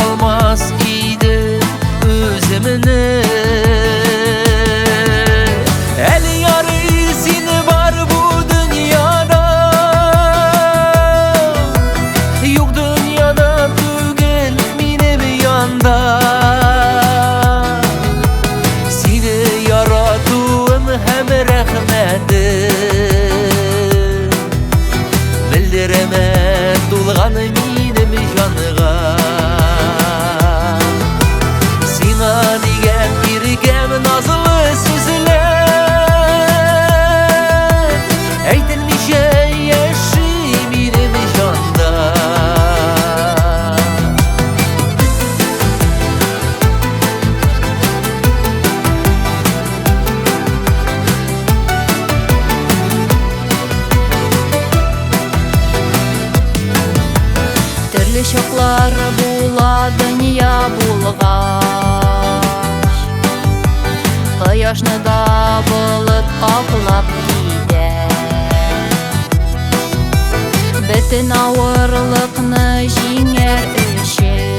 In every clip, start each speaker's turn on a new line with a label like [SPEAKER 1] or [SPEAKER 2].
[SPEAKER 1] алмас идем үземне. Әле ярый син бар бу дөньяда, юк дөньяда түгел минем янда. Сине яратуым һәм рәхмәтем белдерәмә тулган минем җанга. Сиңа дигән иркәм назлы сүзләр әйтелмичә яши минем җанда.
[SPEAKER 2] Төрле чаклар була дөнья булгач, кояшны да болыт каплап китә. Бөтен авырлыкны җиңәр өчен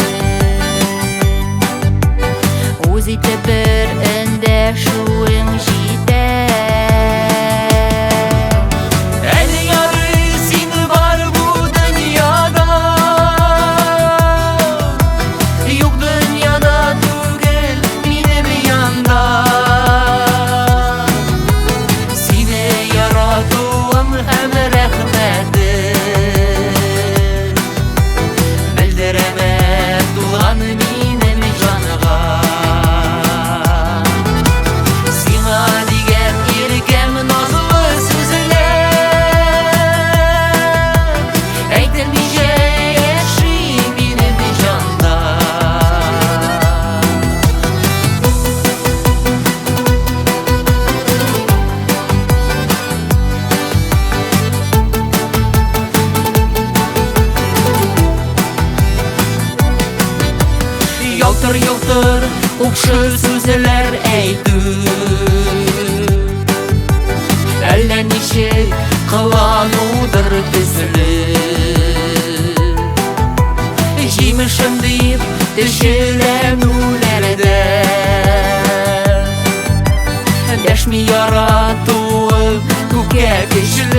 [SPEAKER 2] үз итеп бер эндәшүең җитә.
[SPEAKER 1] Әле ярый син бар бу дөньяда, юк дөньяда түгел минем янда. Сине яратуым һәм рәхмәтем белдерәмә тулган минем җанга. Сиңа дигән иркәм назлы сүзләр әйтелмичә яши минем җанда. Ялтыр-йолтыр купшы сүзләр әйтү әллә ничек кыланудыр төсле. Җимешем дип төшеләнүләрдә дәшми яратуым күпкә көчле.